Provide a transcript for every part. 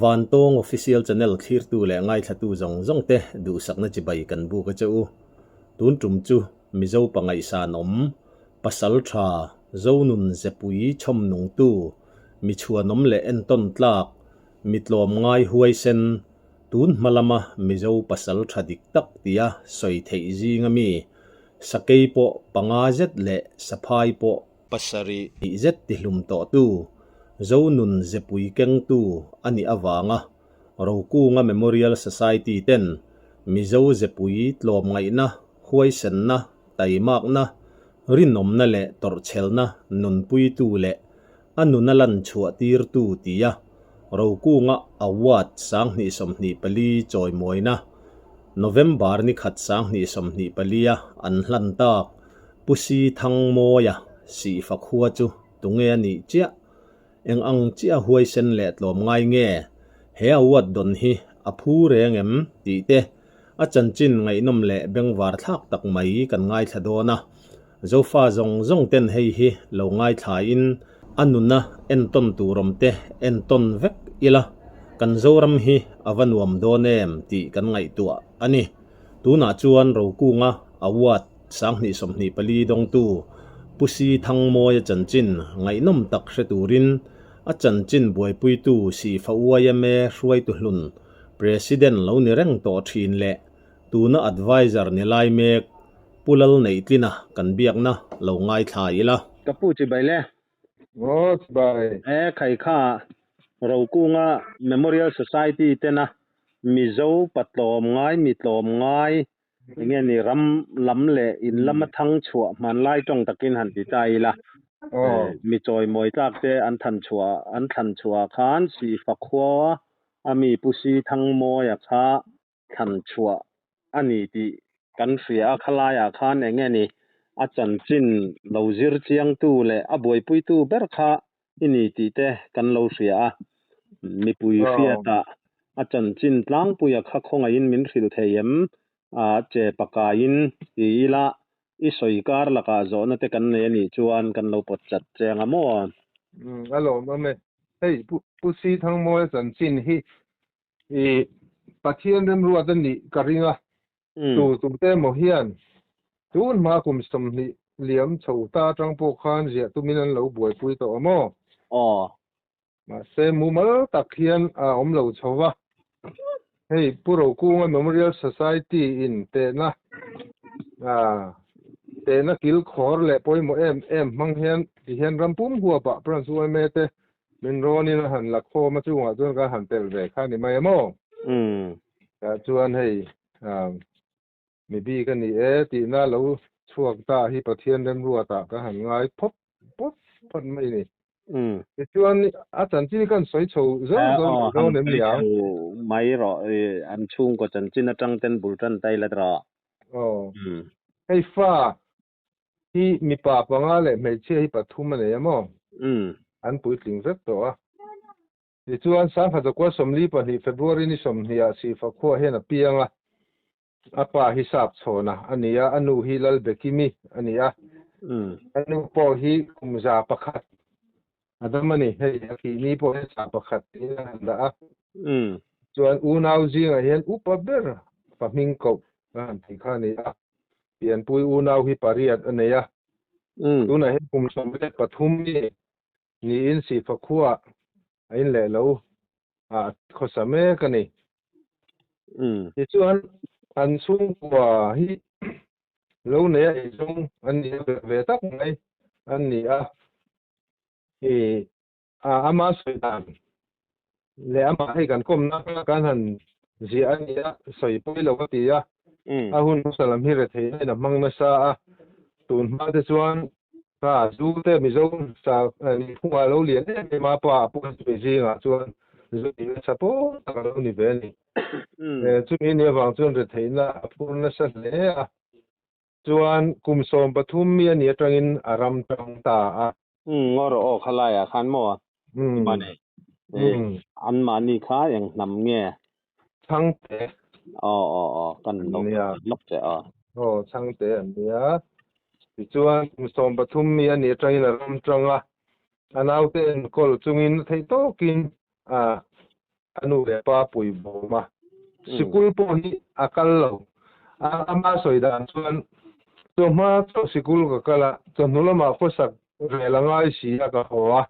Vantawng Official Channel thlirtu leh ngaithlatu zawng zawng te duhsakna chibai kan buk a che u. Tun tum chu Mizo pangaihsan awm, pasal tha, Zonun zepui chhawm nungtu, mi chhuanawm leh entawn tlak, mi tlawm ngai huaisen, tun hma lama Mizo pasal tha dik tak tia sawi theih zinga mi, sakei pawh panga zet leh saphai pawh pasarih zet tihlum tawhtu, Zonun zepui kengtu a nih avanga Rokunga Memorial Society ten Mizo zepui tlawmngaihna, huaisenna, taimakna, rinawmna leh tawrhchhelna nunpuitu leh a nuna lan chhuah tirtu tia Rokunga Award 2024 chawimawina November ni khat 2024 a an hlan tak Pu Si Thangmawia Sihfa khua chu tunge a nih chiah? Eng ang chiah huaisen leh tlawm ngai nge? He award dawn hi a phu reng em? tih te a chanchin ngaihnawm leh bengvar thlak tak mai kan ngaithla dawn a. Zofa zawng zawng ten hei hi lo ngaithla in a nuna entawn tur awm te entawn vek ila kan Zoram hi a va nuam dawn em tih kan ngaihtuah a ni. Tunah chuan Rokunga award 2024 dawngtu Pu Si Thangmawia chanchin ngaihnawm tak hre turin a chanchin buaipuitu Sifa YMA hruaitu hlun President lo ni reng tawh thin leh tuna Adviser ni lai mek Pu Lalneihtlina kan biakna lo ngaithla ila. Ka pu chibai le. Aw chibai. E khai kha Rokunga Memorial Society tena Mizo patlawm ngai mi tlawm ngai enge ni ram lam leh in lama thang chhuah hmanlai tawng takin han ti ta ila. Mi chawimawi tlak te an than chhuah an thlan chhuah khan Sihfa khua a mi Pu Si Thangmawia kha thlan chhuah a ni tih kan hria a, khalaiah khan eng nge ni a chanchin lo zir chiangtu leh a buaipuitu ber kha i ni tih te kan lo hria a, mipui hriatah a chanchin tlangpuia kha khawngaihin min hrilh thei em a che pakaiin ti ila i sawi kar lakah zawhna te kan nei a nih chuan kan lo pawt chat che anga maw? A lawmawm e. Hei Pu Si Thangmawia chanchin hi I Pathian remruat a nih ka ring a, tu tumte emaw hian tun hma kum 20 liam chho ta atang pawh khan ziah tumin an lo buaipui tawh a maw? Aw. Mahse mumal tak hian a awm lo chho va. Hei Pu Rokunga Memorial Society in tehna tehna kilkhawr leh pawimawh em em hmang hian tihian ram pum huapah Branch yma te Min rawn in a han la khawm a chungah chuan ka han telh ve kha ni mai a maw? Tah chuan hei mi bik a ni e tihna lo chhuak ta hi Pathian remruatah ka han ngai phawp phawp phawt mai ni. Tichuan a chanchin hi kan sawi chho zawk zawk mai dawn em ni ang? Mai rawh an chhungkaw chanchin atang ten bul tan ta ila rawh. Aw. Hei fa Hi mipa panga leh hmeichhia hi pathum a nei a maw? An puitling vek tawh a. Tichuan, Sangkhat 42 February ni 20 ah Sihfa khua hian a piang a. A pa hi Sapchhawna a ni a, a nu hi Lalbekimi a ni a. A nu pawh hi kum 101 a dam a ni. Hei a thih ni pawh hi 101 tiin a han dah a. Chuan unau zingah hian upa ber fa hming koh a han tih kha a ni a. Pianpui unau hi pariat a nei a. Tunah hian kum 13 mi niin Sihfa khuaah a in leh lo a khawsa mek a ni. Tichuan an chhungkua hi lo nei a eizawng an ni a, ve tak mai an ni a. I ama sawi dan leh amah hei kan kawmna kha kan han ziah a ni a, sawi pawi lo a ti a. A hun hmasa lam hi retheihna in a hmang nasa a, tun hma te chuan kha zu te Mizo sa nihphungah a lo lian em em a, pa a pawh chumi zingah chuan zu tih nasa pawl tak a lo ni ve a ni. Chumi ni avang chuan retheihna a phur nasa hle a. Chuan kum 13 mi a nih atangin a ram tang ta a. Umm ngaw rawh aw khalaiah khan maw? Mane. An mahni kha eng hnam nge? Chhangte. Aw aw aw kan lo lawk che aw. Aw Chhangte an nia. Tichuan kum 13 mi a nih atangin a ram tang a. A naute enkawl chungin theih tawkin a. A nu leh pa pui bawm a, sikul pawh hi a kal lo. Ama sawi dan chuan, Chawhma chaw sikul ka kal a, chawhnu lamah khawsak rel a ngai si a ka haw a,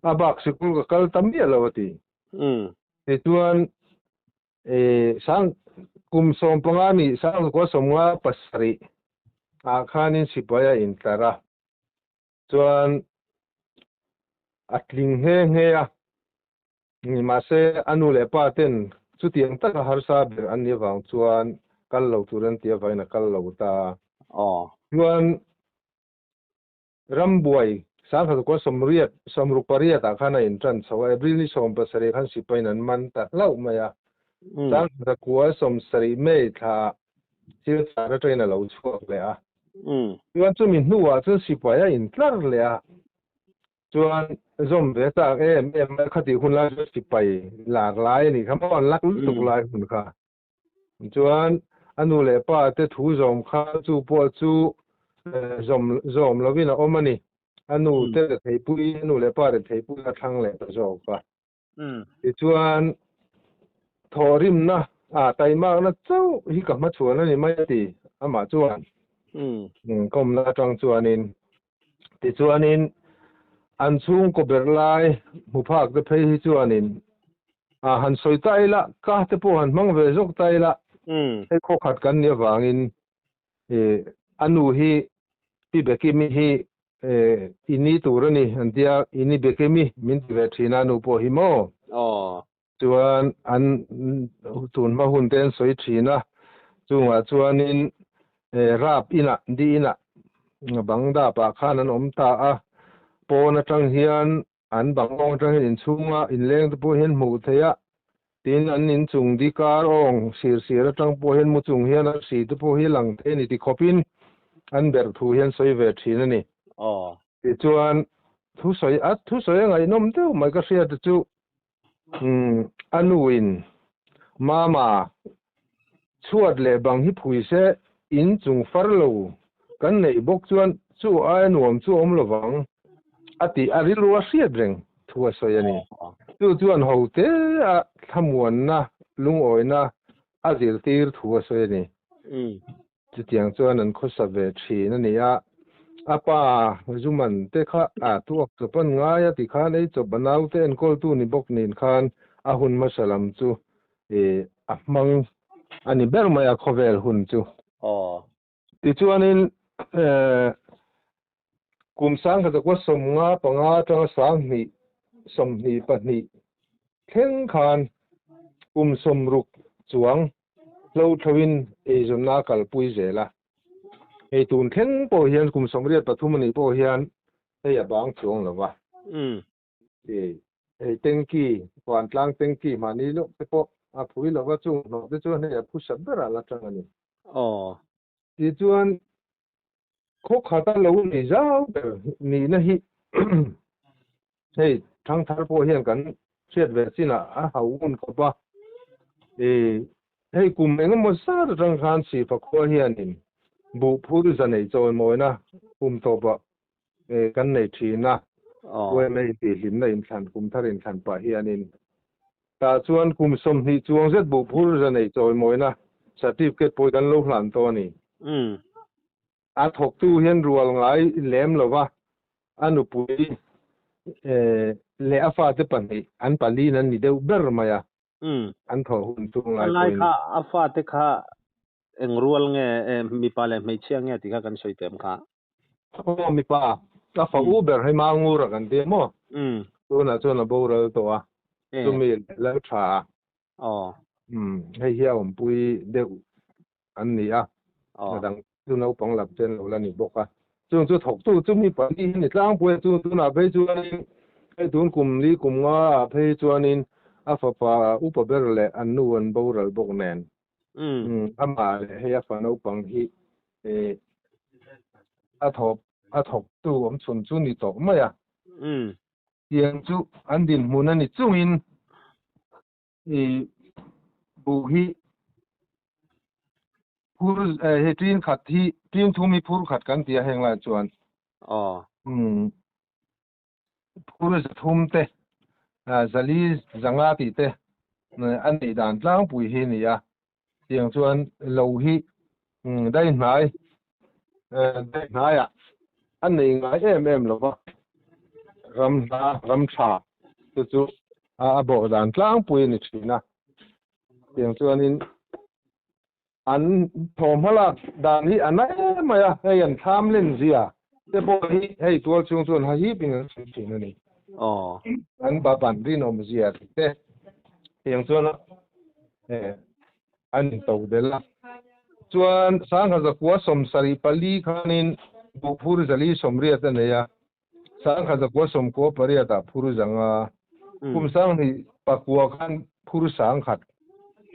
a bak sikul ka kal ta miah lo a ti. Tichuan, sang kum 15 nih 1957 ah khanin sipai a intlar a, chuan a tling nghe nghe a. Mahse, a nu leh pa ten chutiang taka harsa ber an nih avang chuan kal lo tur an tih avangin a kal lo ta. Chuan rambuai 1968 ah khan a intan chho a, April ni 17 khan sipaiin an man ta hlauh mai a. 1970 May thla ah Silchar atangin a lo chhuak leh a. Chuan chumi hnuah chuan sipai a intlar leh a. Chuan zawm ve chak em em mai khatih hun lai chuan sipai lar lai a nih kha maw an lak lutuk lai hun kha. Chuan a nu leh pa te thu zawm kha chu pawh chu zawm zawm lovin a awm a ni. A nu te retheipui a nu leh pa retheipui a thlang leh ta zawk a. Tichuan thawhrimna ah taimakna chauh hi ka hmachhuan a ni mai a ti amah chuan. Kawmna atang chuanin tichuanin an chhungkaw ber lai hmu phak te phei hi chuanin ah han sawi ta ila ka te pawh han hmang ve zawk ta ila hei khawkhat kan nih avangin a nu hi Pi Bekimi hi i ni tur a ni an tia i ni Bekimi min ti ve thin a nu pawh hi maw? Chuan an tun hma hun te an sawi thin a, chungah chuanin rap inah di inah bang dapah khan an awm ta a, pawn atang hian an bang awng atang hian inchhunga inleng te pawh hian hmuh theih a, tin an inchung di kar awng sir sir atang pawh hian mu chung hian a hri te pawh hi lang thei a ni ti khawpin an berh thu hian sawi ve thin a ni. Tichuan thusawi a thusawi a ngaihnawm deuh mai ka hriat te chu Umm, a nuin Mama chhuat leh bang hi phui se in chung far lo kan neih bawk chuan chu aia nuam chu awm lovang a tih a rilru a hriat reng thu a sawi a ni. Chu chuan ho te a thlamuanna lungawina a zirtir thu a sawi a ni. Chutiang chuan an khawsa ve thin a ni a, a pa Zuman te kha a tuak chawp an ngai a ti khan ei chawp a naute enkawltu ni bawk nen khan a hun hmasa lam chu a hmang a ni ber mai a khawvel hun chu. Tichuanin kum 1955 atanga 2022 thleng khan kum 60 chuang hlo thloin eizawnna a kalpui zel a. Hei tun thleng pawh hian kum 83 a nih pawh hian hei a bang chuang lo va. Hei tanky, vantlang tanky mahni lawk te pawh a phui lo va, chung hnawh te chuan hei a phusa berah la tang a ni. Tichuan khaw khata lo nei zau ber nihna hi hei thangthar pawh hian kan hriat ve chinah a hau ngun khawp a. Hei kum engemaw zat atang khan Sifa khua hianin buh phur za nei chawimawina kum tawpah kan nei thin a. YMA tihhlimna inthlan kum thar inthlan pah hianin tah chuan kum 20 chuang zet buh phur za nei chawimawina certificate pawh kan lo hlan tawh a ni. A thawktu hian rual ngai lem lo va, a nupui leh a fate pahnih an paliin an ni deuh ber mai a, an thawh hun chung lai pawhin. Kha a fate kha eng rual nge, mipa leh hmeichhia nge tih kha kan sawi teh em kha? Aw mipa, a fa u ber hei Mangura kan ti a maw? Tunah chuan a boral tawh a, chumi leh lal tha a. Hei hi a awmpui deuh an ni a, a dang chu naupang lam te an lo la ni bawk a. Chung chu thawktu chu mi pahnih hi ni tlangpui a, chung tunah phei chuanin hei tun kum li kum nga ah phei chuanin a fapa upa ber leh an nu an boral bawk nen. Amah leh hei a fa naupang hi a thawk a thawktu awm chhun chu ni tawh mai a. Tiang chu an dinhmun a ni chungin buh hi phur hei tin khat hi tin thum hi phur khat kan ti a heng lai chuan phur 300 te 400 500 tih te. A neih dan tlangpui hi a ni a, tiang chuan lo hi dai hnai dai hnaiah a nei ngai em em lo va, ram hla ram tha chu chu a bawh dan tlangpui a ni thin a, tiang chuanin An thawhhma lak dan hi a na em mai a, hei an thlam len zia te pawh hi hei tual chhung chuan ha hip in an sawi thin a ni. An baban rinawm zia tih te tiang chuan an into del a. Chuan sangha zakua sawmsarih pali khanin buhphur zali sawmriat a nei a, Sangha zakua sawmkua pariatah phur zanga, kum sanghnih pakua khan phur sangkhat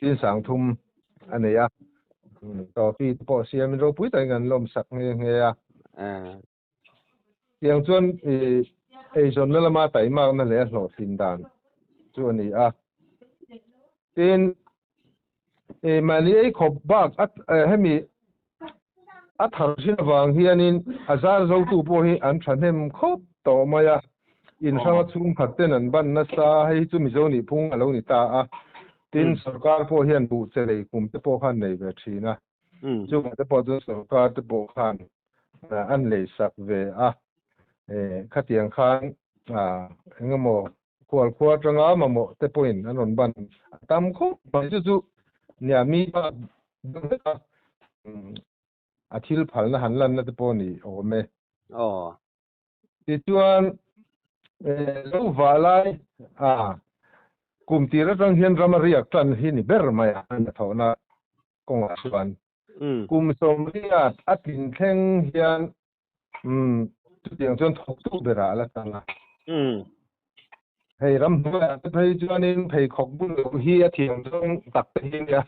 tin sangthum a nei a. Trophy te pawh siamin ropui takin kan lawmsak nghe nghe a. Tiang chuan eizawnna lama taimakna leh a hlawhtlin dan chu a ni a. Tin, mahni ei khawp bak hemi A thar thin avang hianin a zar zotu pawh hi an thahnem khawp tawh mai a, in hranga chhungkhat ten an ban nasa, hei hi chu Mizo nih phung a lo ni ta a, tin sorkar pawh hian buh che lei kum te pawh khan nei ve thin a, chungah te pawh chuan sorkar te pawh khan an lei sak ve a, khatiang khan engemaw khual khua atanga mamawh te pawhin an rawn ban a tam khawp mai chu chu nia mi bak deuh vek a a thil phalna han lanna te pawh ni awm e. Aw. Tichuan lo vah lai a kum tir atang hian ram a riak tan hi ni ber mai a a thawhna kawngah chuan kum sawmriat a tlin thleng hian Umm, chutiang chuan thawktu berah a la tang a. Hei ram hnuaiah te phei chuanin pheikhawk bul loh hi a thiam zawng tak te hi nia.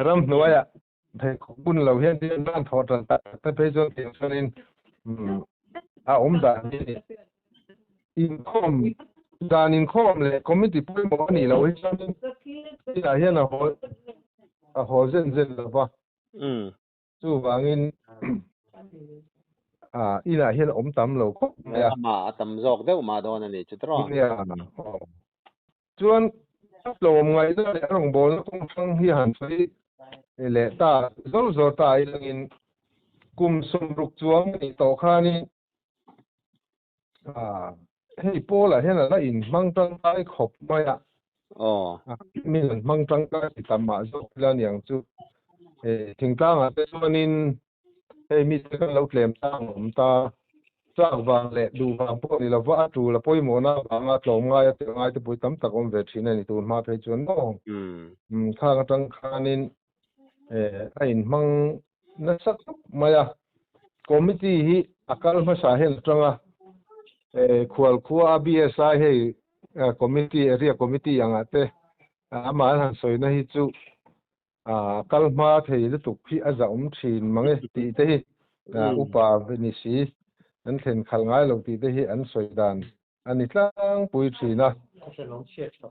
Ram hnuaiah pheikhawk bun lo hian tin ran thawh tan tak te phei chuan thiam chuanin a awm dan hi a ni. Inkhawm, dan inkhawm leh committee pawimawh a nih loh hi chuanin inah hian a haw a haw zen zen lo va. Chuvangin ah inah hian awm tam lo khawp mai a. Amah a tam zawk deuh mah dawn a ni chu tawh. Nia. Chuan a tlawm ngaihna leh a rawngbawlna kawng hrang hi han sawi leh ta zawr zawr ta ilangin kum sawmruk chuang a nih tawh khanin ah hei Paul-a hian a la inhmang tangkai khawp mai a. Aw. Min an hmang tangkai ti tam mah zawk ila niang chu. Thingtlangah te chuanin hei mite kan lo tlem tlang awm ta. Chak vang leh duh vang pawh ni lova a tul a pawimawhna avanga tlawm ngai a tel ngai te pawh hi tam tak awm ve thin a ni tun hma phei chuan maw. Khang atang khanin a inhmang nasa khawp mai a. Committee hi a kal hmasa hian atanga khual khua a BSI hei committee area committee angah te amah an han sawina hi chu a kal hma thei lutuk hi a zahawm thin mang e tih te hi upa ni si an thlen khalh ngai lo tih te hi an sawi dan a ni tlangpui thin a.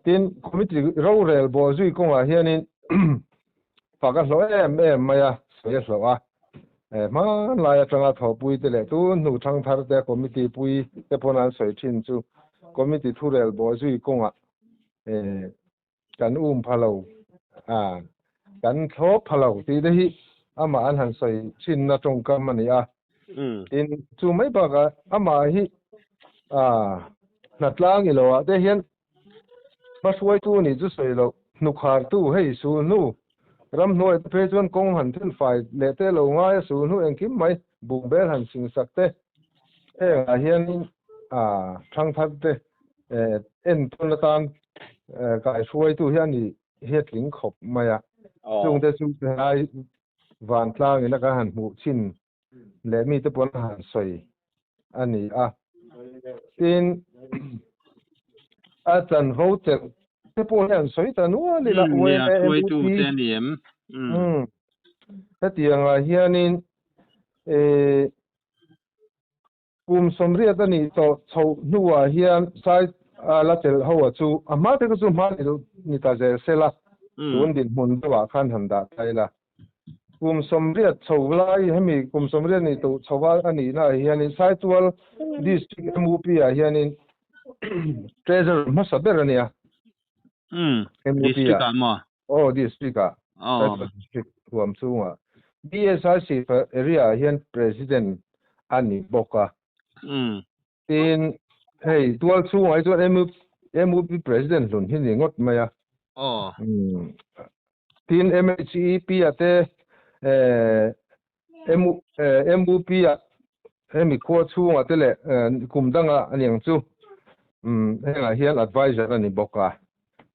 Tin, committee rorel bawh zui kawngah hianin fak a hlawh em em mai a, sawi a hlawh a. Hmanlai atanga thawhpui te leh tun hnu thangthar te committee pui te pawn an sawi thin chu committee thurel bawh zui kawngah kan um pha lo a, kan thlawp pha lo tih te hi amah an han sawi thinna tawngkam a ni a. Tin, chu mai bakah amah hi hnatlang i loah te hian hmahruaitu nih chu sawi loh, hnukhartu hei sulhnu ramhnuai te phei chuan kawng han thenfai leh te lo ngai a sulhnu engkim mai bukbel han singsak te hengah hianin thangthar te entawn atan kaihruaitu hi a ni hi a tling khawp mai a. Chungte chu helai vantlang ina kan han hmuh chin leh mite pawn a han sawi a ni a. Tin, a chanvo chelh te pawh hi an sawi ta nual ila YMA MUP hetiangah hianin Kum sawmriat a nih tawh chhoh hnuah hian Sai la chelh ho a chu a hma te kha chu hma ni ta zel se la, tun dinhmun deuhah khan han dah ta ila. Kum sawmriat chho lai hemi kum sawmriat nih tawh chho a nihnaah hianin Saitual District MUP ah hianin Treasurer hmasa ber a nia. MUP District ah. Ah maw? Aw district ah. Aw. District huam chhungah. BSIC area ah hian President a ni bawk a. Tin, hei tual chhungah hi chuan MUP President hlun hi ni ngawt mai a. Aw. Tin, MHEP ah te MUP ah hemi khua chhungah te leh kum danga a niang chu hengah hian advisor a ni bawk a.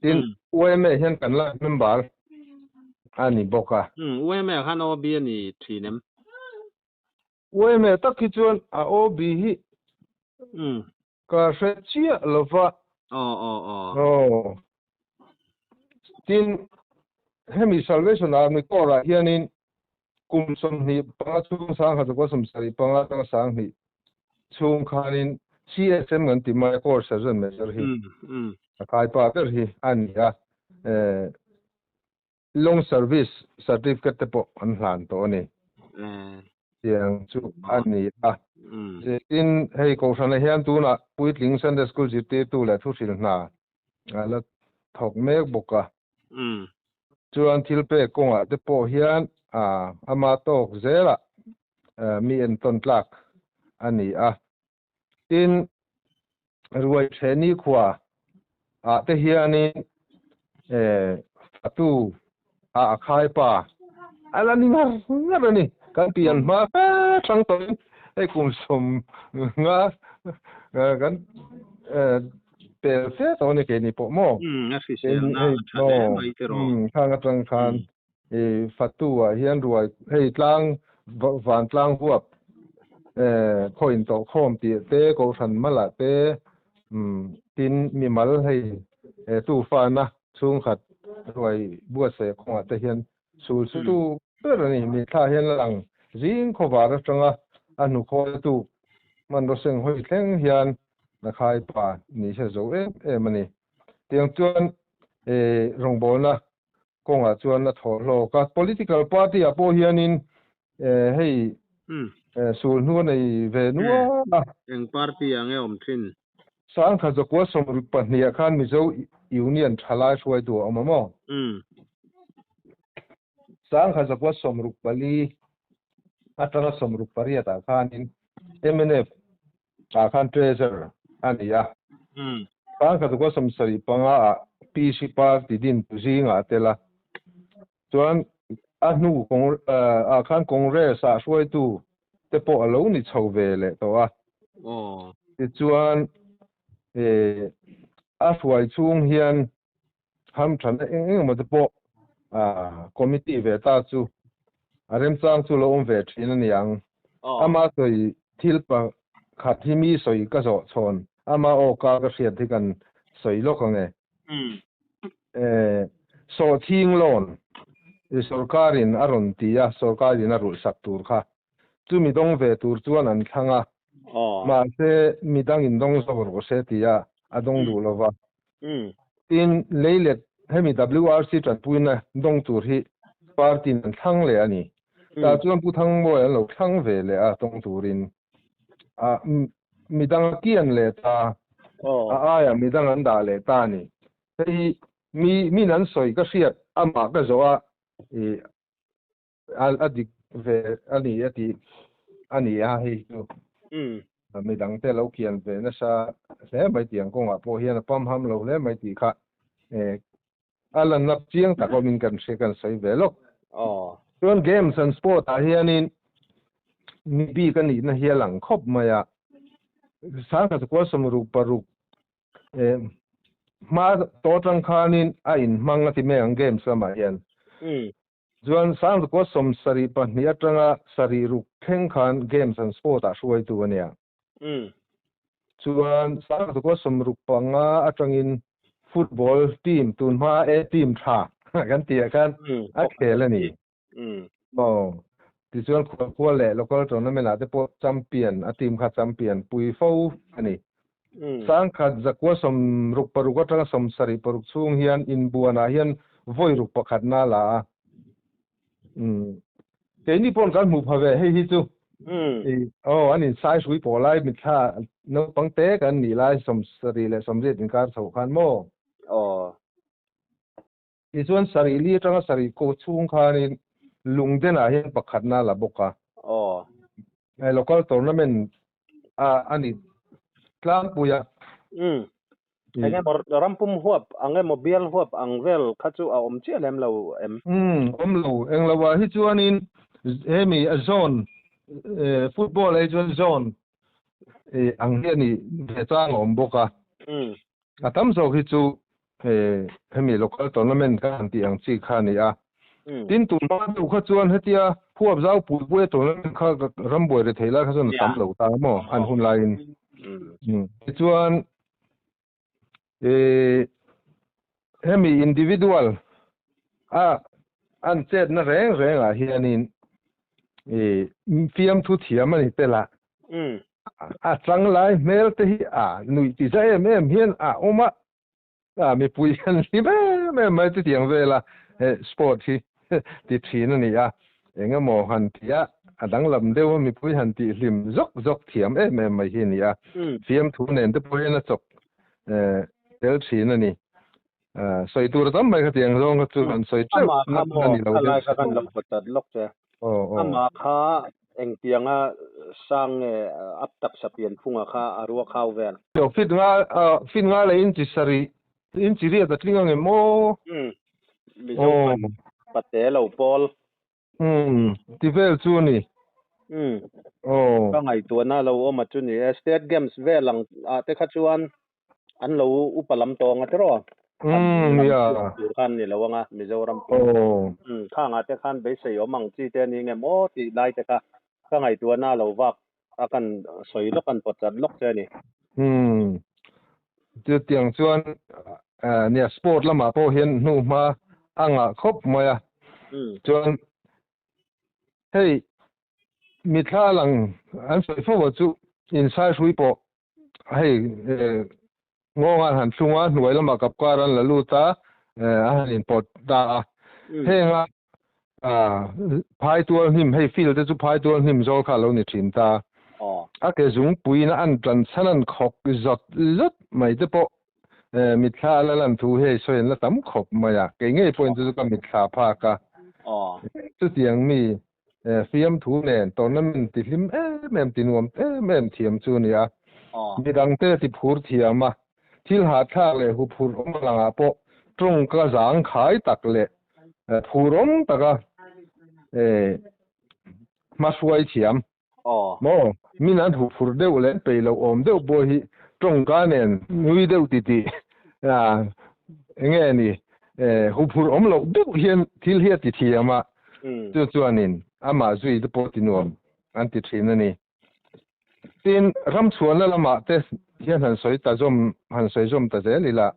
Tin, YMA hian kan life member a ni bawk a. YMA khan OB a ni thin em? YMA tak hi chuan a OB hi ka hre chiah lo va. Aw, aw, aw. Aw. Tin, hemi Salvation Army Corps ah hianin kum 25 chhung 1975 atanga 2000 chhung khanin CSM kan ti mai a, Corps Sergeant Major hi a kai pa ber hi a ni a. Long Service Certificate te pawh an hlan tawh a ni. Tiang chu a ni a. Tin, hei Kohhranah hian tunah puitling Sunday School zirtirtu leh thuhril hna a la thawk mek bawk a. Chuan thil pek kawngah te pawh hian ama tawk zelah mi entawn tlak a ni a. Tin, ruai theni khua ah te hianin fatu ah a khai pa a la ni ngar ngar a ni. Kan pian hma fe thlang tawhin hei kum 50 kan pel fe tawh a ni keini pawh maw? A hriselna a tha hle mai tiraw? Khang atang khan fatu ah hian ruai hei tlang vantlang huap khaw intawh khawm tih te kohhran malah te tin mimal hei tufana chhungkhat ruai buatsaih kawngah te hian sul sutu ber a ni. Mitthla hian la lang zing khawvar atanga a hnukhawi tuk hmanraw seng hawi thleng hian a khai pa ni se zo em em a ni. Tiang chuan rawngbawlna kawngah chuan a thaw hlawk a. Political party ah pawh hianin hei sul hnu a nei ve nual a. Eng party ah nge awm thin? 1962 ah khan Mizo Union thalai hruaitu a awm a maw? 1964 atanga 68 ah khanin mnf ah khan Treasurer a ni a. 1975 ah PC Party dintu zingah a tel a. Chuan a hnu ah khan Congress ah hruaitu te pawh a lo ni chho ve leh tawh a. Tichuan a hruai chhung hian hamthanna eng eng emaw te pawh committee ve ta chu a remchang chu lo awm ve thin a ni ang. Ama sawi thil pakhat hi mi sawi ka zawh chhawn, ama aw ka ka hriat hi kan sawi lawk ang e. Sawhthing loan sorkarin a rawn ti a, sorkarin a rulhsak tur kha. Chu mi dawng ve tur chuan an thlang a, mahse midangin dawng zawk rawh se ti a, a dawng duh lo va. Tin, leilet hemi WRC tanpuina dawng tur hi party-in an thlang leh a ni. Tah chuan Pu Thangmawi an lo thlang ve leh a dawng turin. Midang a kian leh ta, a aiah midang an dah leh ta a ni. Hei hi mi min an sawi ka hriat amah ka zawh a, a dik ve a ni a tih a ni a hei chu. Midang te lo kian ve nasa hle mai tih ang kawngah pawh hian a pamham lo hle mai tih kha a la nap chiang tak awmin kan hria kan sawi ve lawk. Chuan games and sport ah hianin mi bik a nihna hi a lang khawp mai a. 1966 hma tawh atang khanin a inhmang a ti mai ang games lamah hian. Chuan 1972 atanga 76 thleng khan games and sport ah hruaitu a nia. Chuan 1965 atangin football team tunhma A team tha kan tih ah khan a khel a ni. Aw. Tichuan khualkhual leh local tournament ah te pawh champion a team kha champion pui fo a ni. 1966 atanga 76 chhung hian inbuanah hian vawi ruk pakhatna a la a. Keini paw'n kan hmuh pha ve hei hi chu. Aw, an insai hrui pawh lai mitthla naupang te kan nih lai 70 leh 80 inkar chhoh khan maw? Aw. Tichuan sarih li atanga sarih ko chhung khanin Lungdenah hian pakhatna a la bawk a. Aw. Local tournament a a ni tlangpui a. Umm. Eng emaw rampum huap ang emaw bial huap ang vel kha chu a awm chiah lem lo em? Umm awm lo. Eng lo ah hi chuanin hemi zone football ah hi chuan zone ang hi a ni ve chang a awm bawk a. Umm. A tam zawk hi chu hemi local tournament ka han tih ang chi kha a ni a. Tin, tun hma deuh kha chuan hetia huap zau pui pui a tournament kha rambuai ri thei lai kha chuan a tam lo ta maw an hun laiin. Tichuan hemi individual a an chetna reng rengah hianin fiamthu thiam a ni tel a. A changlai hmel te hi a nuih ti za em em hian a awm a, a mipui hian hlim em em mai chutiang vela he sport hi ti thin a ni a, eng emaw han ti a, a danglam deuh a mipui han tih hlim zawk zawk thiam em em mai hi a ni a, fiamthu nen te pawh hian a chawk tel thin a ni. Sawi tur a tam mai khatiang zawng kha chu an sawi teuh Amah kha na maw ni lo kha deuh lai kha kan lo vaw chat lawk che. Aw aw. Amah kha engtianga sang nge up taksa pianphunga kha a ruak hau vel. Aw fit nga fit nga leh inchi sarih inchi riat a tling angem aw. Umm Mizo pate lo pawl. Umm, ti vel chu a ni. Umm, Aw. ka ngaihtuahna lo awm a chu ni e. State Games vel ang ah te kha chuan an lo upa lam tawng a tiraw? An Umm, lam ya. chhuak tur khan ni lo anga Mizoram pawh. Aw. Umm, khang ah te khan beisei awm ang chi te a ni nge maw tih lai te kha ka ngaihtuahna lo vak a kan sawi lawk an pawt chat lawk che a ni. Umm, chutiang chuan nia sport lamah pawh hian hnuhma a ngah khawp mai a. Chuan hei mithla lang an sawi fo a chu insai hrui pawh hei ngawnga an han thlung a, hnuai lamah kapkar an la lut a, a han inpawt ta a. Henga Phaitual hnim, hei field te chu phaitual hnim zawl kha a lo ni thin ta. A ke zungpuiin a an tan chhan an khawk zawt zawt mai te pawh mitthla a la lan thu hi hei sawi an la tam khawp mai a, kei ngei pawhin chu chu ka mitthla phak a. Chutiang mi fiamthu nen tournament ti hlim em em ti nuam em em thiam chu a ni a. Midangte ti phur thiam a, thil hahthlak leh huphurh awm langah pawh tawngka zangkhai tak leh Phurawm taka hmahruai thiam maw? Min an huphurh deuh leh peih loh awm deuh pawh hi tawngka nen nui deuh ti tih eng nge ni huphurh awm loh deuh hian thil hi a ti thiam a, chu chuanin amah zui te pawh ti nuam an ti thin a ni. Tin, ramchhuahna lamah te hian han sawi ta zawm, han sawi zawm ta zel ila.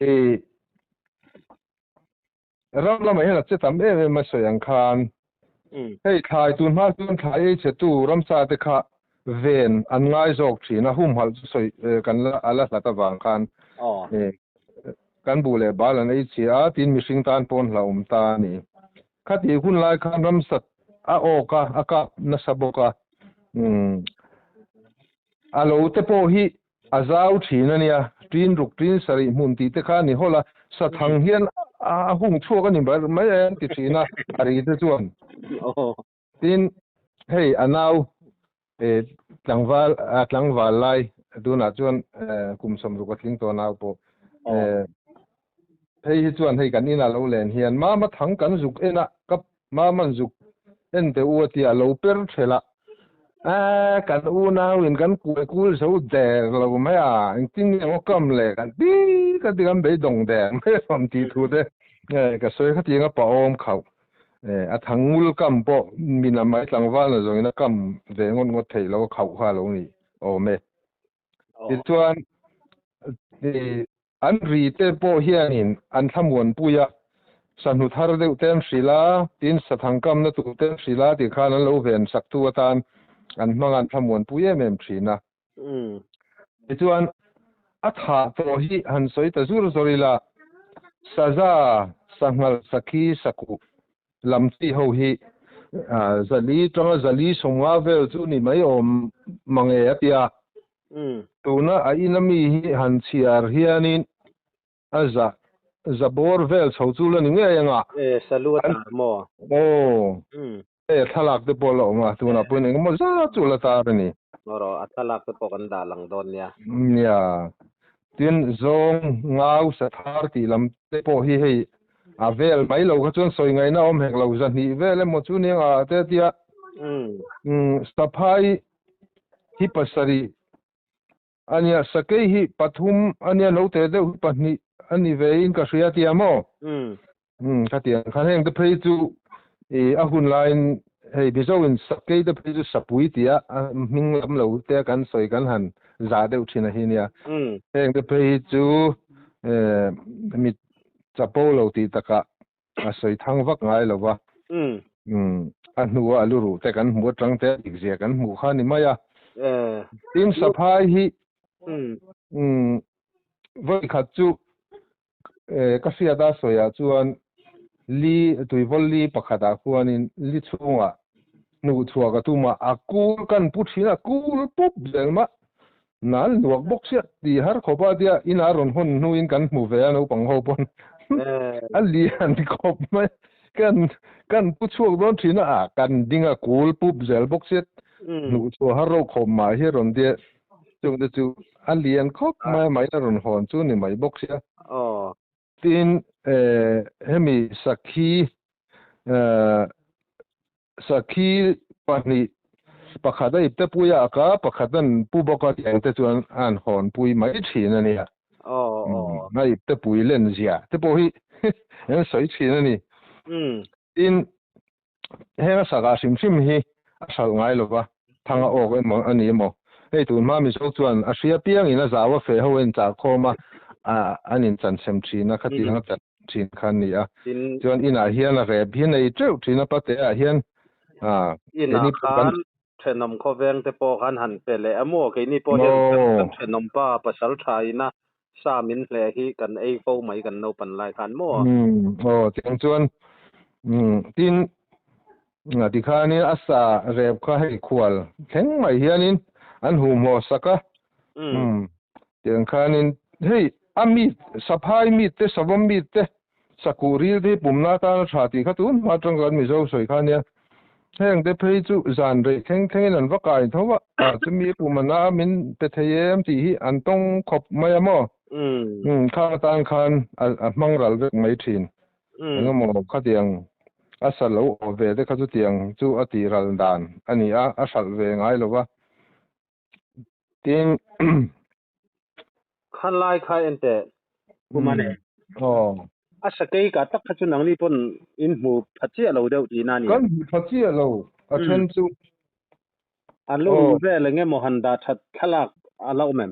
I ram lamah hian a che tam em em a sawi ang khan. Hei thlai tun hma chuan thlai ei chhetu ramsa te kha ven an ngai zawk thin a, humhalh chu sawi kan la a la hlat avang khan kan buh leh bal an ei chhia a, tin mihring tan pawn hlauhawm ta a ni. Khati hun lai khan ramsat a awk a, a kap nasa bawk a. Umm a lo te pawh hi a zau thin a nia, tin ruk tin sarih hmun tih te kha a ni hawlh a, sathang hian a hung chhuak a ni mai mai e an ti thin a, a ri te chuan. Tin hei a nau tlangval a tlangval lai tunah chuan kum 60 a tling tawh nau pawh Hei hi chuan hei kan inah lo len hian mama thang kan zuk en a, ka maman zuk en teh u a tia lo per thelh a, Aaa kan unau in kan kuai kul zo der lo mai a, engtin nge maw kam le kan ti ka ti kan beidawng der mai a rawn tih thu te ka sawi khatiang a pahawm khauh. A thang ngul kam pawh min a mai tlangval na zawngin a kam ve ngawt ngawt theih lo a khauh kha a lo ni awm e. Tichuan an ri te pawh hianin an thlamuanpui a, sahnu thar deuh te an hrilh a, tin sathang kamna tur te an hrilh a tih khan an lo ven saktu atan an hmang a, an thlamuanpui em em thin a. Tichuan a thah tawh hi han sawi ta zur zawr ila, saza, sanghal, sakhi, sakuh lam chi ho hi zali tanga zali 50 vel chu ni mai awm mange a tia. Tuna a ina mi hi han chhiar hianin a za Zabawr vel chho chu la ni ngei anga. E, salu a tar maw? Aw. E, thlalak te pawh la awm a, tunah pawhin engemaw zat chu la tar a ni. Rawh, a thlalak te pawh kan dah lang dawn nia. Nia. Tin, zawng, ngau, sathar tih lam te pawh hi hei a vel mai lo kha chuan sawi ngaihna awm hek lo, zahnih vel emaw chu nia ngah te a tia. Saphai hi pasarih A nia, sakei hi pathum a nia, note deuh hi pahnih a ni ve in ka hria tia maw? Umm, khatiang khan heng te phei chu i a hun laiin hei Mizo in sakei te phei chu sapui tia a hming lam lo te kan sawi kan han zah deuh thin a hi nia. Heng te phei hi chu mi chapo lo tih takah a sawi thang vak ngai lo va. Umm, a hnua a luruh te kan hmuh atang te dik zia kan hmuh kha ni mai a. Tin Saphai hi umm vawi khat chu ka hriat a sawi ah chuan li tuivawl li pakhat ah khuanin li chhungah hnuh chhuah ka tum a, a kul kan pu thin a, kul pup zel mah Nal nuak bawk sia ti har khawp a tia inah rawn hawn hnuin kan hmu ve a naupang ho pawn a lian khawp mai kan kan pu chhuak dawn thin a ah kan ding a kul pup zel bawk sia hnuh chhuah har ro khawp mah hi rawn tia chung te chu a lian khawp mai a mahina rawn hawn chu ni mai bawk sia. Tin hemi sakhi Sakhi pahnih, pakhat a ipte pui a ka, pakhat an pu bawk a tiang te chuan a han hawn pui mai thin a nia. A ipte pui len zia te pawh hi an sawi thin a ni. Tin, heng a saka hrim hrim hi a hralh ngai lo va, thang a awk emaw a ni emaw. Hei tun hma Mizo chuan a hria piangin a zau a feh ho a inchah khawm a, an inchansem thin a, khatiang a chan thin kha a ni a. Chuan inah hian a rep hi nei teuh thin a pate ah hian a Inah khan thenawm khawveng te pawh khan han pe leh a maw? Keini pawh hian kan thenawm pa pasal tha ina sa min hleh hi kan ei fo mai kan naupan lai khan maw? Aw tiang chuan tin tikhanin a sa rep kha hei khual thleng mai hianin an humhaw sak a. Tiang khanin hei a meat, saphai meat te, savawm meat te, sakuh ril te hi pumna atana tha tih kha tun hma atang kan Mizo sawi kha nia. Heng te phei chu zan rei thleng thlengin an va kai tho a, ah chumi pumana a min pe thei em tih hi an tawng khawp mai a maw? Umm khang atan khan a hmang ral vek mai thin. Engemaw khatiang a sa lo awh ve te kha chutiang chu a tih ral dan a ni a, a hralh ve ngai lo va. Tin Kha lai kha en teh Puma nen. Aw. A sakei ka tak kha chu nangni pawn in hmu pha chiah lo deuh tihna a ni. Kan hmu pha chiah lo a then chu. A lu ru vel eng emaw han dah that thlalak a la awm em?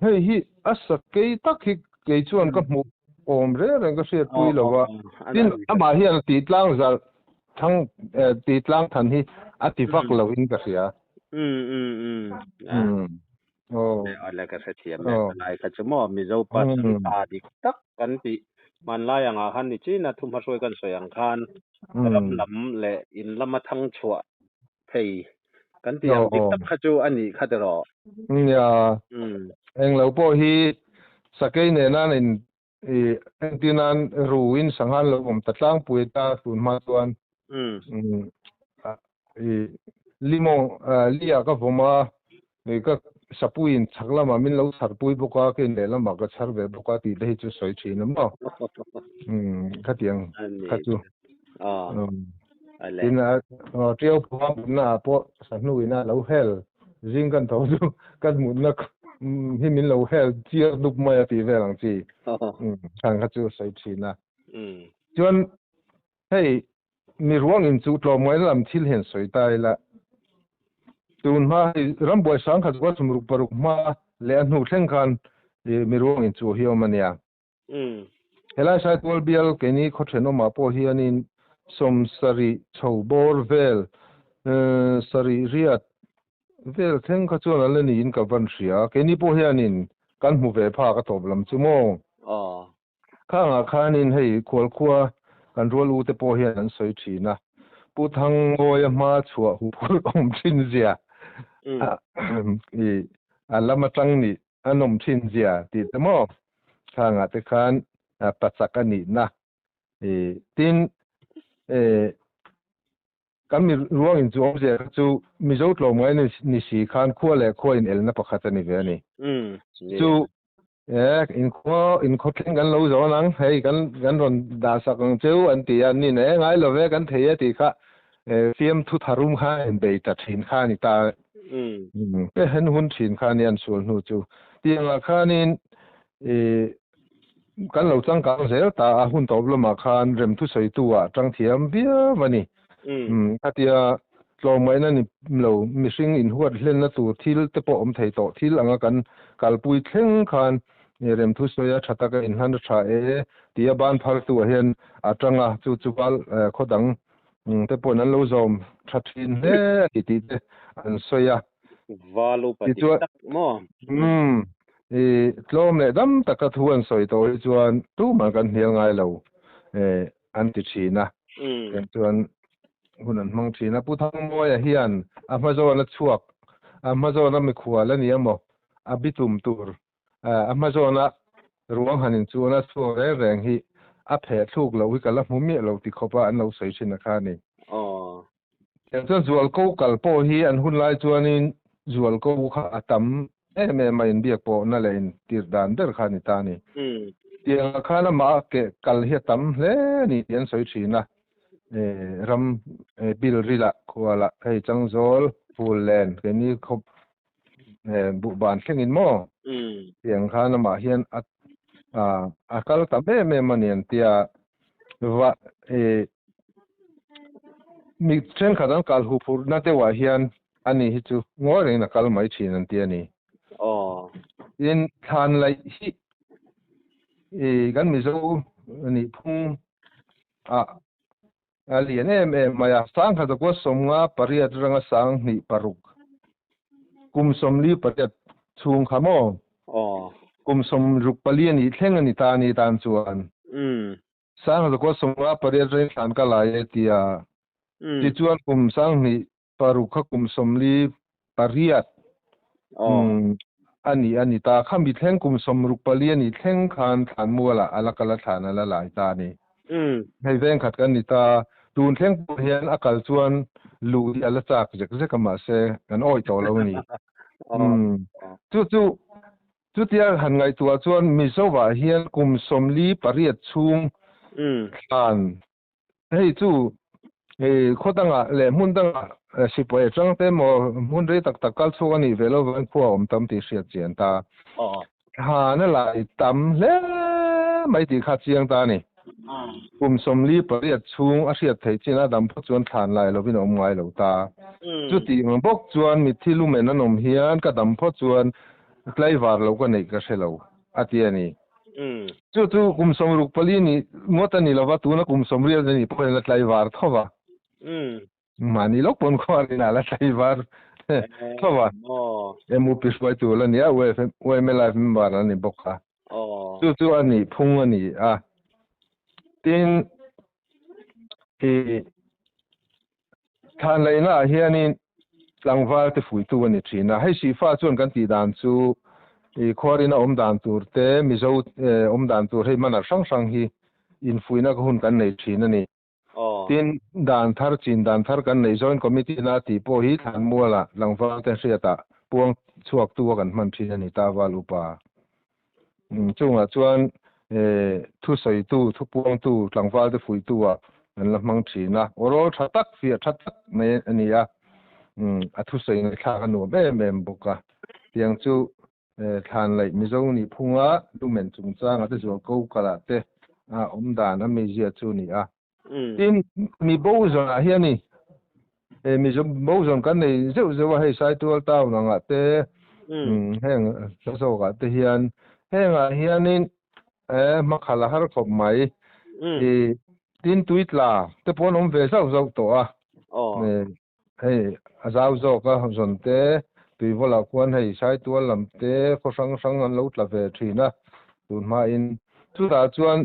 Hei hi a sakei tak hi kei chuan ka hmuh awm reng reng ka hriatpui lo a. Tin amah hian a tih tlang zalh thang tih tlang than hi a ti vak lo in ka hria. Umm. Aw. Awle ka hrethiam e. Lai kha chu maw Mizo pa changtha dik tak kan tih hmanlai angah khan ni chin a thuhmahruai kan sawi ang khan ram lam leh in lama thang chhuah thei kan tih ang dik tak kha chu a nih kha tiraw. Nia. Englo pawh hi sakei nena in i entir nan ruin sanghan lo awm ta tlangpui ta tun hma chuan i limo lia ka vawm a i ka sapuiin chhak lamah min lo chhar pui bawk a ka in lehlamah ka chhar ve bawk a tih te hi chu sawi thin a maw khatiang kha chu tin a tiau phua mutna ah pawh sahnuin a lo hel Zing kan tho chu kan mutna hi min lo hel chiar dup mai a tih vel ang chi. Khan kha chu sawi thin a. Chuan hei mi ruang in chu tlawmngaihna lam thil hian sawi ta ila. Tun hma hei rambuai sang khat chuan sumruk paruk hma leh a hnu thleng khan mi ruang in chu hi awm a nia. Helai Saitual bial keini khaw thenawmah pawh hianin sawmsarih chho bawr vel sarih riat vel thleng kha chuan a la niin ka van hria. Keini pawh hianin kan hmu ve phak a tawp lam chu maw? Khangah khanin hei khualkhua kan rual u te pawh hian an sawi thin a, Pu Thangawia hma chhuah huphurh awm thin zia i a lam atang nih a nawm thin zia tih te maw? Khangah te khan. pachak a nihna. Tin, kan mi ruang in chu awmzia kha chu Mizo tlawmngai ni si khan khua leh khua in elna pakhat a ni ve a ni. Chu inkhua inkhawthleng kan lo zawn ang, hei kan kan rawn dah sak ang cheu an ti a, ni ne ngai lo ve kan thei e tih kha fiamthu tharum kha in bei ta thin kha a ni ta. Pe hen hun thin kha a ni an sual hnu chu. Tiangah khanin Kan lo changkang zel ta a, hun tawp lamah khan remthu sawitu ah tang thiam viau a ni. Khatia tlawmngaihna ni lo mihring inhuat hlenna tur thil te pawh awm thei tawh thil anga kan kalpui thleng khan remthu sawia tha taka inhlan a tha e tia ban phartu ah hian a tang a, chu chu val khaw dang te pawhin an lo zawm tha thin hle a ni tih te an sawi a. Val upa dik tak maw? Umm, i tlawm leh dam taka thu an sawi tawh hi chuan tumah kan hnial ngai lo an ti thin a. Tiang chuan hun an hmang thin a. Pu Thangmawia hian a hma zawna chhuak, a hma zawna mikhual a ni emaw, a bitum tur, a hma zawna ruang han inchuan a chhuak reng reng hi a pheh thluk loh hi ka la hmu miah lo ti khawpa an lo sawi thin a kha a ni. Tiang chuan zualko kal pawh hi an hun lai chuanin zualko kha a tam em em a, inbiak pawhna leh intirh dan ber kha a ni ta a ni. Tiangah khan amah a keh kal hi a tam hle a ni tih an sawi thin a, ram pilrilah khualah hei Changzawl, Phullen, keini khawp buhban thlengin maw tiang khan amah hian a kal tam em em a ni an tia va mi thenkhat an kal huh phurhna deuhah hian ani hi chu ngawi rengin a kal mai thin an ti a ni. Tin, thlan laih hi kan Mizo nih phung ah A lian em em mai a, sangkhat a kua 58 atanga 26 kum 48 chhung kha maw? Kum 64 a nih thleng a ni ta a ni tan chuan. Sangkhat a kua 58 atangin thlan ka lai e tia. Tichuan kum 26 kha kum 48 a ni a ni ta. Khami thleng kum 64 a nih thleng khan thlan mualah a la kal a thlan a la lai ta a ni. Hei veng khat kan ni ta. Tun thleng pawh hian a kal chuan luh hi a la chak zek zek a mahse kan awih tawh lo a ni. Chu chu chutia han ngaihtuah chuan Mizoah hian kum 48 chhung thlan Hei chu hei khaw dangah leh hmun dangah sipai atang te emaw hmun rei tak tak kal chhuak a nih ve lo vangin khua a awm tam tih hriat chian ta. Thlan a lai tam hle mai tih kha chiang ta a ni. Kum 48 chhung a hriat theih chin a dam phawt chuan thlan lai lovin a awm ngai lo ta. Chutih ang bawk chuan mitthi lumen an awm hian ka dam phawt chuan tlaivar lo ka neih ka hre lo a ti a ni. Chu chu kum 64 ni ngawt a ni lova, tuna kum 80 a nih pawhin a la tlaivar tho va. Mahni lawk pawn khuarin a la tlaivar tho va. MUP hruaitu la ni a, YMA Life member a ni bawk a. Chu chu a nih phung a ni a. Tin, i thlan laihnaah hianin tlangval te fuitu a ni thin a. Hei Sihfa chuan kan tih dan chu i khuarina awm dan tur te, Mizo awm dan tur hei manner hrang hrang hi infuihna ka hun kan nei thin a ni. Tin, dan thar chin dan thar kan neih Joint Committee na tih pawh hi Thlanmualah tlangval te hriatah puang chhuaktu a kan hman thin a ni ta Val Upa. Chungah chuan thusawitu, thupuangtu, tlangvalte fuihtu-ah an la hmang thin a. Aw rawl tha tak, fiah tha tak mai a ni a, a thusawi ngaihthlak a nuam em em bawk a. Tiang chu thlan laih Mizo nih phunga lumen chungchanga te zual ko kalah te a awm dan a mizia chu a ni a. Tin, mi bo zawnah hian i mi bo zawn kan nei zeuh zeuh a, hei Saitual town angah te, heng hla zawkah te hian, hengah hianin hmakhalh a har khawp mai. Tin, tui tla te pawh an awm ve zauh zauh tawh a, hei a zau zawk a zawn te, tuivawlah khuan hei Saitual lam te khaw hrang hrang an lo tla ve thin a, tun hmain chutah chuan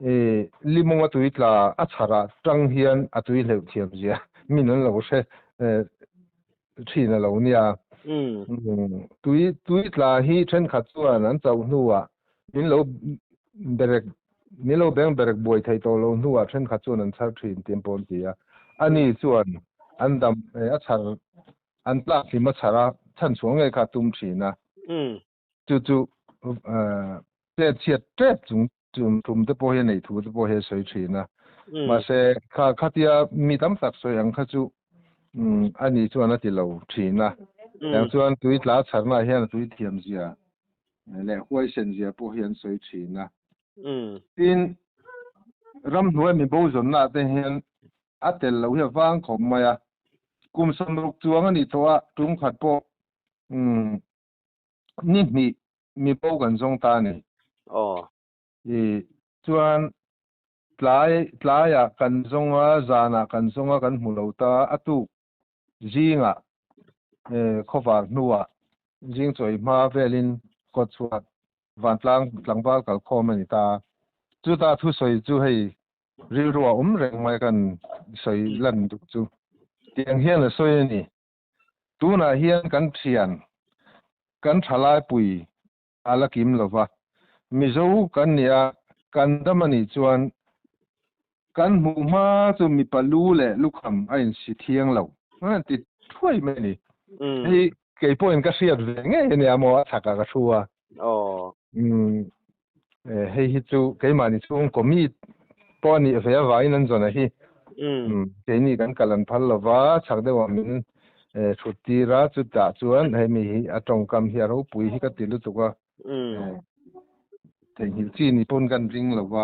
I limung a tui tla a chhar ah tang hian a tui hleuh thiam zia min an lo hre thin a lo nia. Tui tui tla hi thenkhat chuan an chauh hnuah min lo Berek ni lo beng berek buai thei tawh lo hnuah thenkhat chuan an chhar thin tih an pawh an ti a. Ani chuan an dam a chhar an tlak hlim a chhar a chhan chhuah ngei kha a tum thin a. Chu chu chet chhiat tep chung chung tum te pawh hi a neih thu te pawh hi a sawi thin a. Mahse kha khatia mi tam tak sawi ang kha chu ani chuan a ti lo thin a. Tiang chuan tui tla chharnaah hian a tui thiam zia leh huaisen zia pawh hi an sawi thin a. Tin, ramhnuai mi bo zawnnaah te hian a tel loh hi a vang khawp mai a. Kum 60 chuang a nih tawh a, tum khat pawh ni hnih mi bo kan zawng ta a ni. I chuan tlai tlaiah kan zawng a, zanah kan zawng a, kan hmu lo ta a, a tuk zingah khawvar hnuah zing chawi hma velin kawt chhuat vantlang tlangval kalkhawm a ni ta. Chuta thusawi chu hei rilru a awm reng mai kan sawi lan duh chu. Tiang hian a sawi a ni. Tunah hian kan thian, kan thalaipui a la kim lo va. Mizo kan ni a, kan dam a nih chuan kan hmuh hma chu mipa lu leh lukham a insi thiang lo ti thuai mai a ni. Hei kei pawhin ka hriat ve ngei a nia maw a chhakah ka thu a. Hei hi chu keimahni chhung committee pawh a nih ve avangin an zawn a hi. Keini kan kal an phal lo va, chhak deuhah min thut tir a, chutah chuan hemi hi a tawngkam hi a ropui hi ka ti lutuk a. Theihnghilh chi ni pawn kan ring lo va.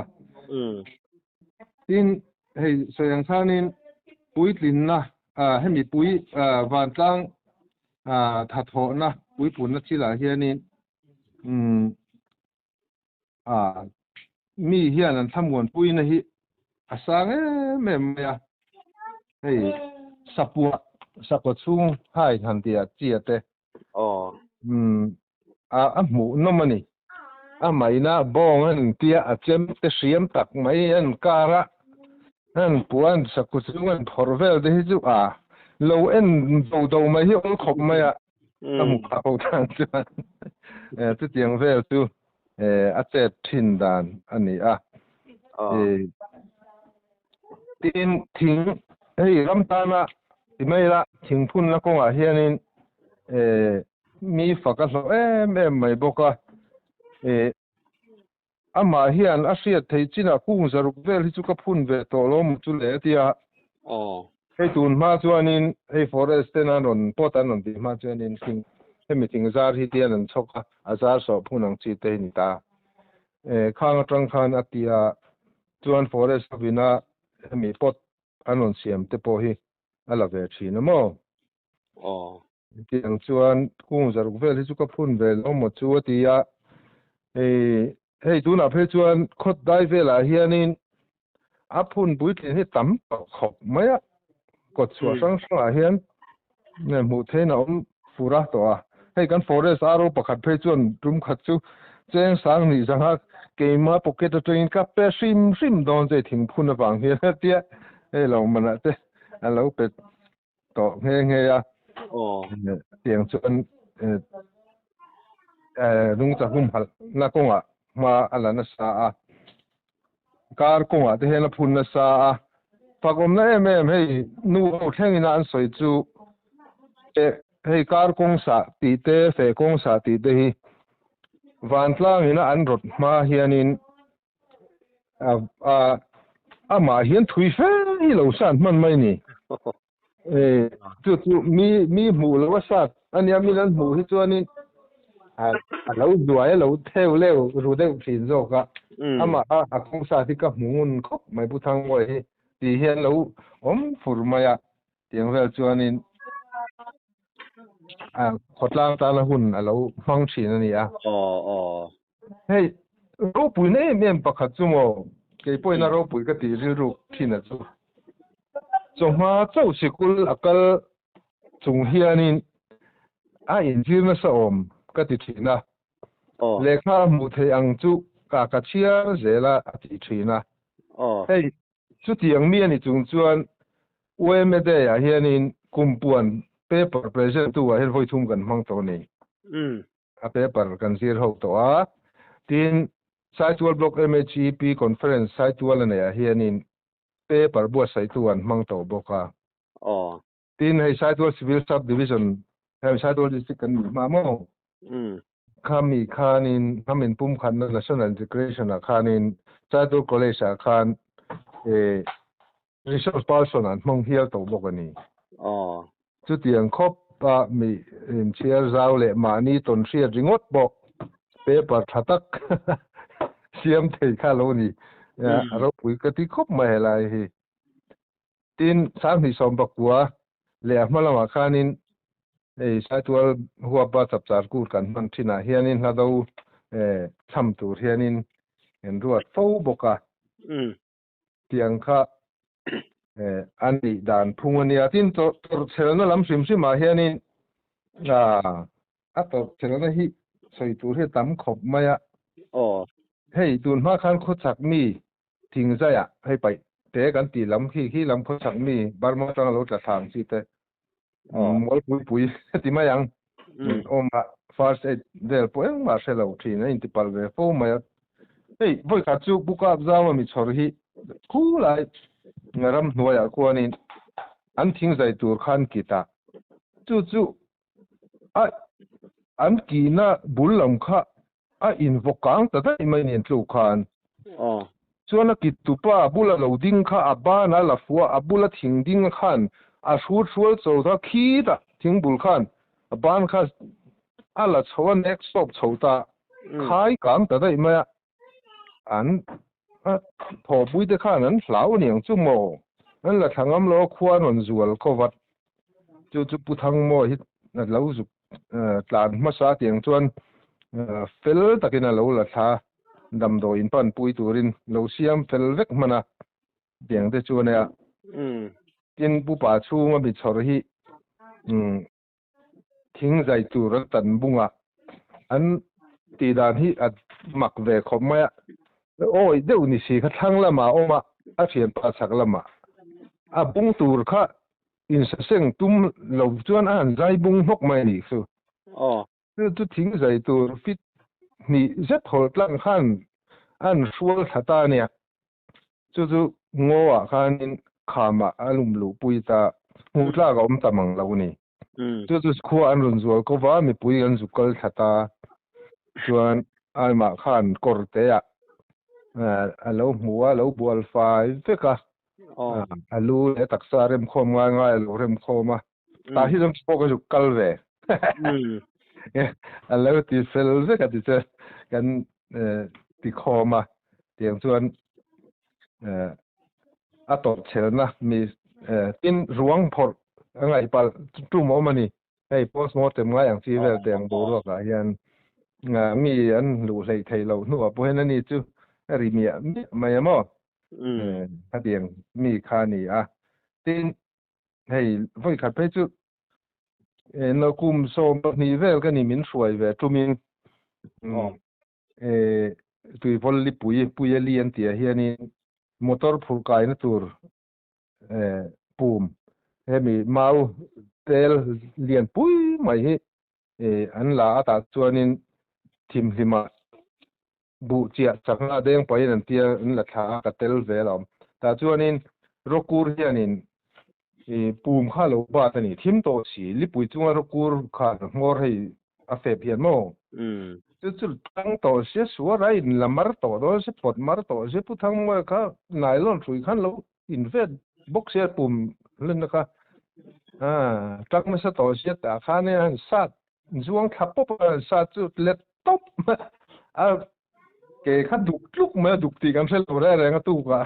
Tin, hei sawi ang khanin puitlinna, hemi pui vantlang thathawhna puipunna thilah hianin mi hian an thlamuanpuina hi a sang em em mai a. Hei sapuah sakhaw chhung hai han tih chi a te. A hmuh nawm a ni. A maina bawng an tia a chem te hriam tak mai an kar a, an puan sakhaw chhung an phawrh vel te hi chu a lo en do do mai hi awl khawp mai a. Ka hmu phah ho tan chuan chutiang vel chu a chet thin dan a ni a. Tin, thing hei ram tana ti mai ila thing phunna kawngah hianin mi fak a hlawh em em mai bawk a. Amah hian a hriat theih chinah kung zaruk vel hi chu ka phun ve tawh lo maw chu le a ti a. Hei tun hma chuanin hei forest ten an rawn pawt an rawn tih hma chuanin thing hemi thing zar hi tian an chhawk a, a zar sawh phun ang chi te hi ni ta. Khang atang khan a ti a, chuan forest hovina hemi pawt an rawn siam te pawh hi a la ve thin a maw? Tiang chuan kung zaruk vel hi chu ka phun ve lo maw chu a ti a. Hei hei tunah phei chuan khawt dai velah hianin a phun puitlin hi tam tawh khawp mai a. Kawt chhuah hrang hrangah hian hmuh theihin a awm fur a tawh a. Hei kan forest aro pakhat phei chuan tum khat chu cheng sang nih zanga keima pocket atangin ka pe hrim hrim dawn che thingphun avang hian a tia. Hei lo manah te a lo pe tawh nghe nghe a. Tiang chuan nungcha humhalh na kawngah hma a la nasa a. Kar kawngah te hian a phun nasa a. Fakawmna em em hei nu ho thlengin a an sawi chu hei kar kawng sah tih te feh kawng sah tih te hi vantlangin a an rawt hma hianin amah hian thui fe hi lo sat hman mai ni. Chu chu mi mi hmuh lo a sat ania min an hmuh hi chuanin a lo zuai a lo theu leu ru deuh thin zawk a. Amah a kawng sat hi ka hmu ngun khawp mai Pu Thangmawi hi tih hian lo awm fur mai a. Tiang vel chuanin khawtlang tana hun a lo hmang thin a ni a. Hei, ropuina em em pakhat chu maw, kei pawhin a ropui ka tih rilruk thin a chu. Chawhma chauh sikul a kal chung hianin a inzir nasa awm ka ti thin a. Lehkha a hmuh theih ang chu ka ka chhiar zel a a ti thin a. Hei, chutiang mi a ni chung chuan UMA Day ah hianin kumpuan paper present tu ah hian vawi thum kan hmang tawh a ni. A paper kan zir ho tawh a, tin Saitual Block MHEP Conference Saitual a neihah hianin paper buatsaihtu an hmang tawh bawk a. Aw. Tin, hei Saitual Civil Sub Division, hei Saitual District kan nih hma maw? Khami khanin hnam inpumkhatna National Integration ah khanin Saitual College ah khan resource person an hmang hial tawh bawk a ni. Aw. Chutiang khawp a mi inchhiar zau leh mahni tawn hriat ringawt pawh paper tha tak siam thei kha lo ni. A ropui ka ti khawp mai helai hi. Tin, 2019 leh a hma lamah khanin hei Saitual huapa chapchar kut kan hman thinah hianin hla do chham tur hianin en ruat fo bawk a. Tiang kha a nih dan phung a nia. Tin, tawrhchhelna lam hrim hrimah hianin a tawrhchhelna hi sawi tur hi a tam khawp mai a. Hei tun hma khan khawchhak mi Thingzaiah hei paih te kan tih lam khi khi lam khawchhak mi Burma atanga lo tla thlang chi te mualpui pui ti mai ang awm a first aid vel pawh engmah hre lo thin a inti palh ve fo mai a. Hei vawikhat chu Pu Kapzau a mi chhawr hi khulai ramhnuaiah khuanin an thingzai tur khan kit a, chu chu a an kihna bul lam kha a invawk kang ta daih mai nen tluk khan. Chuan a kit tupa a bula lo ding kha a ban a la fuh a, a bula thing ding khan a hrut hrual cho ta khitah thing bul khan a ban kha a la chho a nek sawp chho ta khai kang ta daih mai a. An thawhpui te khan an hlau aniang chu maw? An la thla ngam lo a khua an rawn zual kho vat. Chu chu Pu Thangmawi hi a lo zuk tlan hmasa tiang chuan fel takin a lo la thla damdawi in panpui turin lo siam fel vek hman a tiang te chu a nia. Tin Pu Pa chhunga mi chhawr hi thing zai tur a tan bunga an tih dan hi a mak ve khawp mai a. Awi deuh ni si kha thlang lamah a awm a, a thianpa chhak lamah a bung tur kha Insaseng tum lo chuan a han zai bung hnawk mai a nih chu. Chu chu thing zai tur fit hnih zet hawlh tlang khan a han hrual thla ta a nia. Chu chu ngaw ah khanin kham ah a lum luh pui ta, hmuh tlak a awm ta mang lo a ni. Chu chu khua an rawn zual ko va, mipui an zu kal thla ta. Chuan Aimah khan kawr te ah a lo hmu a, a lo bual fai vek a. A lu leh taksa remkhawm ngai ngai a lo remkhawm a, tah hi chuan pawh ka zuk kal ve. A lo ti fel vek a ti che kan ti khawm a, tiang chuan a tawrhchhelna mi tin ruang phawrh a ngaih palh tum a awm a ni. Hei postmortem ngai ang chi vel te ang boruak ah hian mi an luh hleih theih loh hnuah pawh hian ani chu a ri miah miah mai a maw? Khatiang mi kha a ni a. Tin, hei vawi khat phei chu kum 12 vel ka ni min hruai ve tumin tuivawl lipui pui a li an tih ah hianin motor phurh kaina tur pum hemi mau tel lian pui mai hi an la a tah chuanin thimhlimah buh chiah chakna deng pahin an tia an la thla a ka tel ve alawm. Tah chuanin Rokur hianin pum kha lo bat a ni. Thim tawh si lipui chunga Rokur khan hmawr hei a fep hian maw? Chu chu tang tawh sia suar a in la mar tawh dawn sia pawt mar tawh sia Pu Thangmawia kha nylon hrui khan lo in vet bawk sia pum lenna kha tang nasa tawh sia tah khan a han sat Zuang thla pawp a sa chu let tawp a ke kha duk tluk mai a duk tih kan hre lo reng reng a tuk a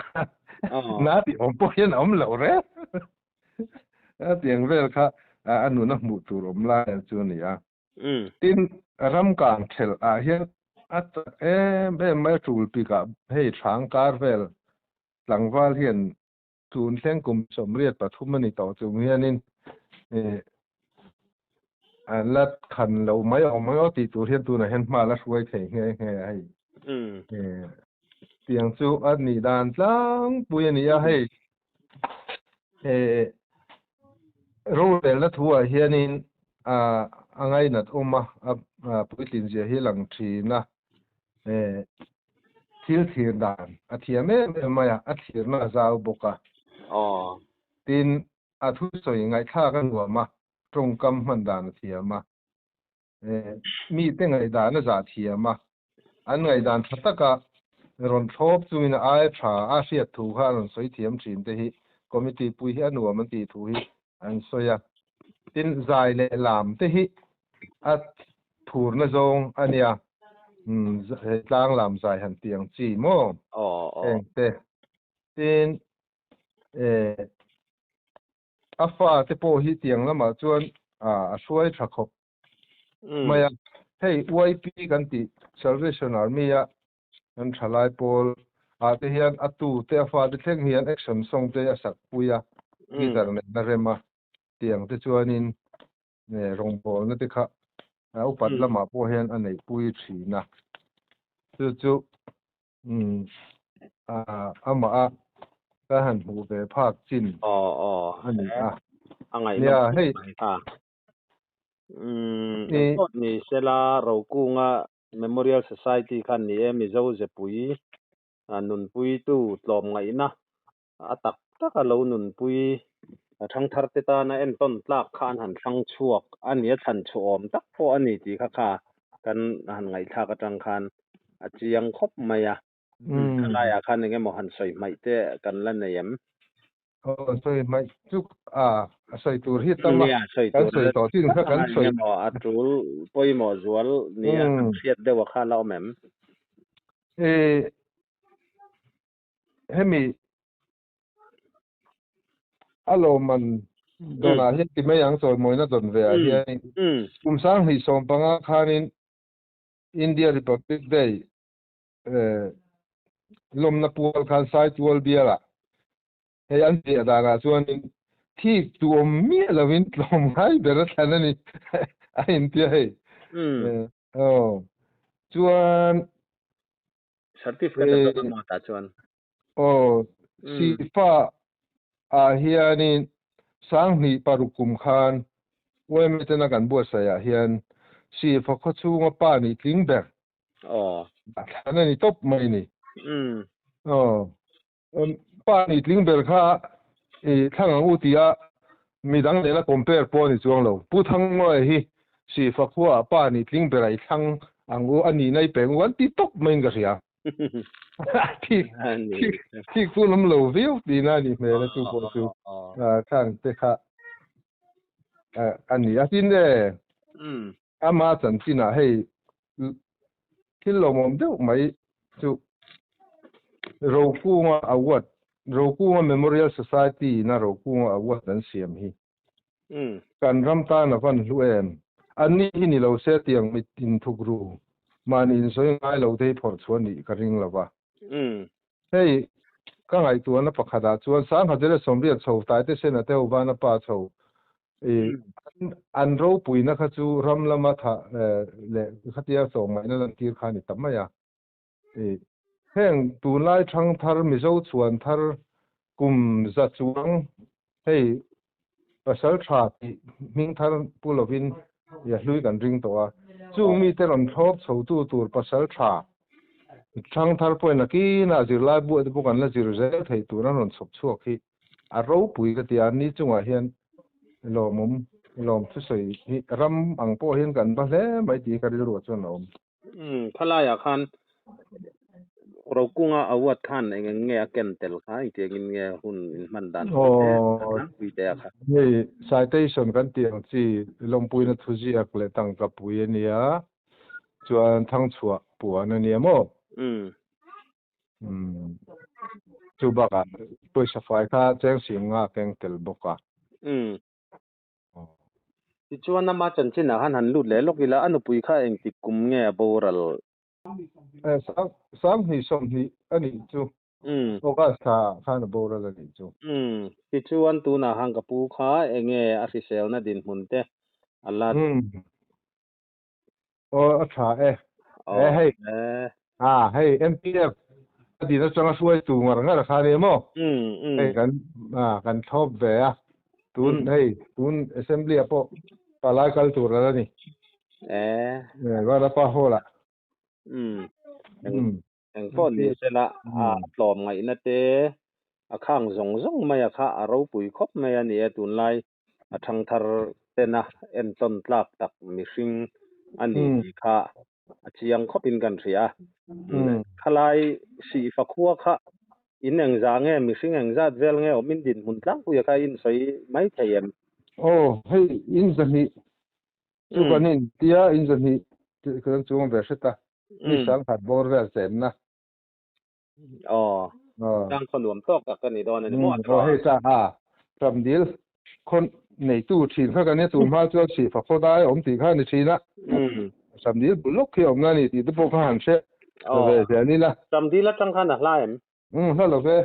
na tih awm pawh hian a awm lo reng a tiang vel kha a nun a hmuh tur awm lai chu a ni a tin ram kang thelh ah hian a chak em em mai a tul pik ah hei thlang kar vel tlangval hian Tun thleng kum 83 a ni tawh chung hianin an la khan lo mai awm mai aw tih tur hian tunah hian hma la hruai thei nghe nghe a hei. Tiang chu a nih dan tlangpui a ni a hei. Rorelna thu ah hianin a ngainat awm a, a puitlin zia hi lang thin a. Thil thlir dan a thiam em em mai a, a thlirna a zau bawk a. Tin, a thusawi ngaihthlak a nuam a, tawngkam hman dan a thiam a. Mite ngaihdan a zah thiam a, an ngaihdan tha taka rawn thlawp chungin a ai tha a hriat thu kha a rawn sawi thiam thin te hi committee pui hi a nuam an tih thu hi an sawi a. Tin, zai leh lam te hi a thurna zawng a nia, he tlang lam zai han tih ang chi maw? Heng te. Tin, a fa te pawh hi tiang lamah chuan a hruai tha khawp mai a. Hei YP kan tih Salvation Army a kan thalai pawl ah te hian a tu te a fa te thleng hian action song te a sak pui a, guitar nen a rem a, tiang te chuanin rawngbawlna te kha upat lamah pawh hian a neihpui thin a. Chu chu amah a ka han hmuh ve phak chin a ni a. Nia hei. Engpawh ni sela Rokunga Memorial Society khan ni e Mizo zepui nunpuitu tlawmngaihna a tak tak a lo nunpui thangthar te tana entawn tlak kha an han hrang chhuak a ni a, thlan chhuahawm tak pawh a ni tih kha kha kan han ngaihthlak atang khan a chiang khawp mai a. Thalaiah khan eng emaw han sawi hmaih te kan la nei em? Aw sawi hmaih chu a sawi tur hi tam a, kan sawi tawh chin kha kan sawi. Emaw a tul pawimawh zual nia kan hriat deuh a kha la awm em? Hemi a lawmman dawnah hian ti mai ang chawimawina dawn ve ah hian kum sanghnih sawm panga khanin India Republic Day lawmna pual khan Saitual bialah hei an ziah danah chuanin thik tuam miah lovin tlawm ngai ber a thlan a ni a intia hei. Aw chuan Certificate a dawn a maw tah chuan? Aw, Sifa ah hianin Sanghnih paruk kum khan YMA tena kan buatsaih ah hian Sifa khaw chhunga pa nih tling ber a thlan a ni tawp mai ni. Aw, pa nih tling ber kha i thlang ang u tia midang nena compare pawh a ni chuang lo. Pu Thangmawia hi Sifa khuaah pa nih tling berah i thlang ang u, a nihna i pe ang u an ti tawp maiin ka hria. Thik thik chu an awm lo viau tihna a nih hmel a chu pawh chu khang te kha a ni a. Tin e, ama chanchinah hei thil lawmawm deuh mai chu Rokunga Award, Rokunga Memorial Society ina Rokunga Award an siam hi kan ram tan a van hlu em? Anni hi ni lo se tiang mit inthuk ru, mahni insawi ngai lo te hi phawrh chhuah nih ka ring lo va. Hei ka ngaihtuahna pakhatah chuan Sanghazel sawmriat chho Taite Sena te ho vana pa chho I an ropuina kha chu ram lama tha leh khatia sawmngaihna lantir kha a ni ta mai a. I heng tunlai thang thar Mizo chhuan thar kum za chuang hei pasal tha tih hming thar pu lovin i a hlui kan ring tawh a. Chung mite rawn thlawp chhotu tur pasal tha thang thar pawhin a kinah zirlai buah te pawh kan la zir zel thei tur an rawn chhawp chhuak hi a ropui ka ti a, ni chungah hian lawmawm lawm thusawi hi ram ang pawh hian kan va hle mai tih hi ka rilruah chuan a awm. Umm khalaiah khan Rokunga award khan eng eng nge a ken tel kha engtiang in nge hun in hman dan pui te a tlangpui te a kha. Hei citation kan tih ang chi lawmpuina thuziak leh tangka pui a nia chuan thangchhuah puan a nia maw? Umm. Umm chu bakah pawisa fai kha cheng sim nga keng tel bawk a. Umm. Tichuan ama chanchinah khan han lut leh lawk ila a nupui kha engtik kum nge a boral? Sang sanghnih sawmhnih a nih chu. Umm. August thla ah khan a boral a nih chu. Umm. Tichuan tunah khan ka pu kha enge a hriselna dinhmun te a la. Umm. Aw a tha e. E hei. A hei MPF a din atanga hruaitu ngar ngar kha nia maw? Hei kan kan thlawp ve a. Tun hei tun assembly ah pawh palai kal tur a la ni. E. Vanapa hall ah. Umm. Engpawh ni sela a tlawm ngaihna te a khang zawng zawng mai a kha a ropui khawp mai a ni e tunlai a thangthar tena entawn tlak tak mihring a ni tih kha a chiang khawpin kan hria a. Khalai Sihfa khua kha in engzah nge mihring engzat vel nge awm in dinhmun tlangpuia kha in sawi mai thei em? Aw hei in zahnih Chu kan in tia in zahnih tih kan chuang ve hret a, mi sangkhat bawr vel chenna. Aw, tlang khaw nuam tawk tak ka ni dawn a ni maw? Aw hei tlang a, Ramdil khaw neitu thin kha kan nia, tun hma chuan Sihfa khaw dai a awm tih kha a ni thin a, Ramdil bul lawk khi a awmna a ni tih te pawh kha han hre ve zel ila. Ramdil atang khan a hla em? Hla lo ve.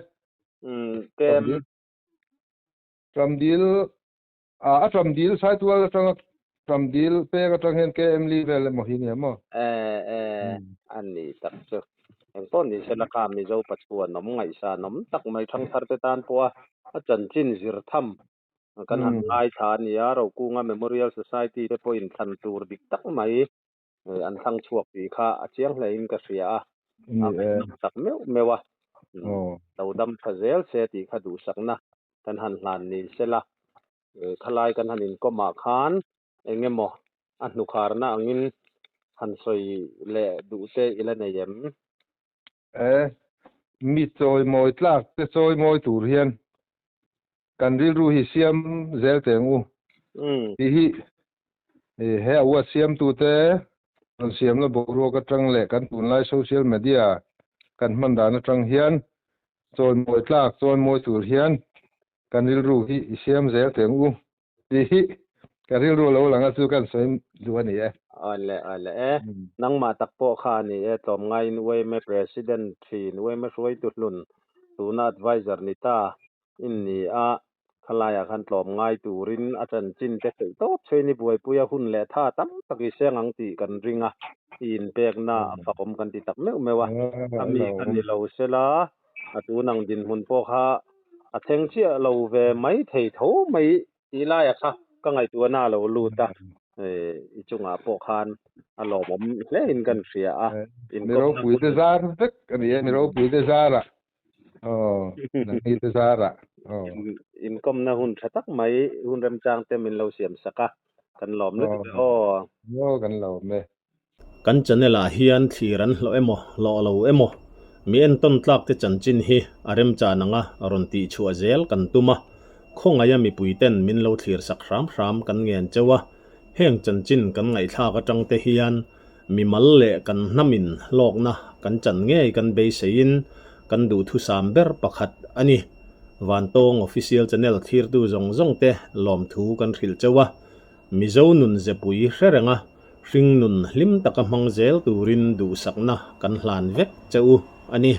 Ramdil A Tramdil Saitual atanga Tramdil pek atang hian KM li vel emaw hi nia maw? E e a ni tak chu. Engpawh ni se la kha Mizo Pathuan awm ngaihsan awm tak mai thangthar te tan pawh a a chanchin zir tham kan han ngaithla a nia, Rokunga Memorial Society te pawhin thlan tur dik tak mai an thlang chhuak tih kha a chiang hle in ka hria a, a ngaihnawm tak meuh meuh a, lo dam tha zel se tih kha duhsakna kan han hlan ni sela, khalai kan han inkawm ah khan eng emaw a hnukharna angin han sawi leh duh te i la nei em? E, mi chawimawi tlak te chawimawi tur hian kan rilru hi siam zel teng u tih hi he award siamtute rawn siamna boruak atang leh kan tunlai social media kan hman dan atang hian chawimawi tlak chawimawi tur hian kan rilru hi i siam zel teng u tih hi ka rilru lo lang a chu kan sawi duh a ni e. Awle awle e, nangmah tak pawh kha a ni e, tlawmngaiin UMA President thin, UMA hruaitu hlun, tuna advisor ni ta in ni a, khalaiah khan tlawm ngai turin a chanchin te theih tawp chhein i buaipui a hun leh tha tam tak i seng ang tih kan ring a, i inpekna a fakawm kan ti tak meuh meuh a, a mi kha ni lo sela a tun ang dinhmun pawh kha a thleng chiah lo ve mai thei tho mai tih laia kha ka ngaihtuahna a lo lut a, i chungah pawh khan a lawmawm hle in kan hria a, Mi ropui te zar vek a ni e, mi ropui te zarah Aw, nangni te zarah. Aw. Inkawmna hun tha tak mai, hun remchang te min lo siam sak a, kan lawm lutuk e aw. Aw, kan lawm e. Kan channel ah hian thlir an hlawh emaw, hlawh lo emaw, mi entawn tlak te chanchin hi a remchan anga rawn tih chhuah zel kan tum a, khawngaih a mipui ten min lo thlir sak hram hram kan ngen cheu a, heng chanchin kan ngaihthlak atang te hian Mimal leh kan hnamin hlawkna kan chan ngei kan beiseiin kan duhthusam ber pakhat a ni. Vantawng Official Channel thlirtu zawng zawng te lawmthu kan hrilh cheu a, Mizo nun zepui hre renga hring nun hlim taka hmang zel turin duhsakna kan hlan vek che u a ni.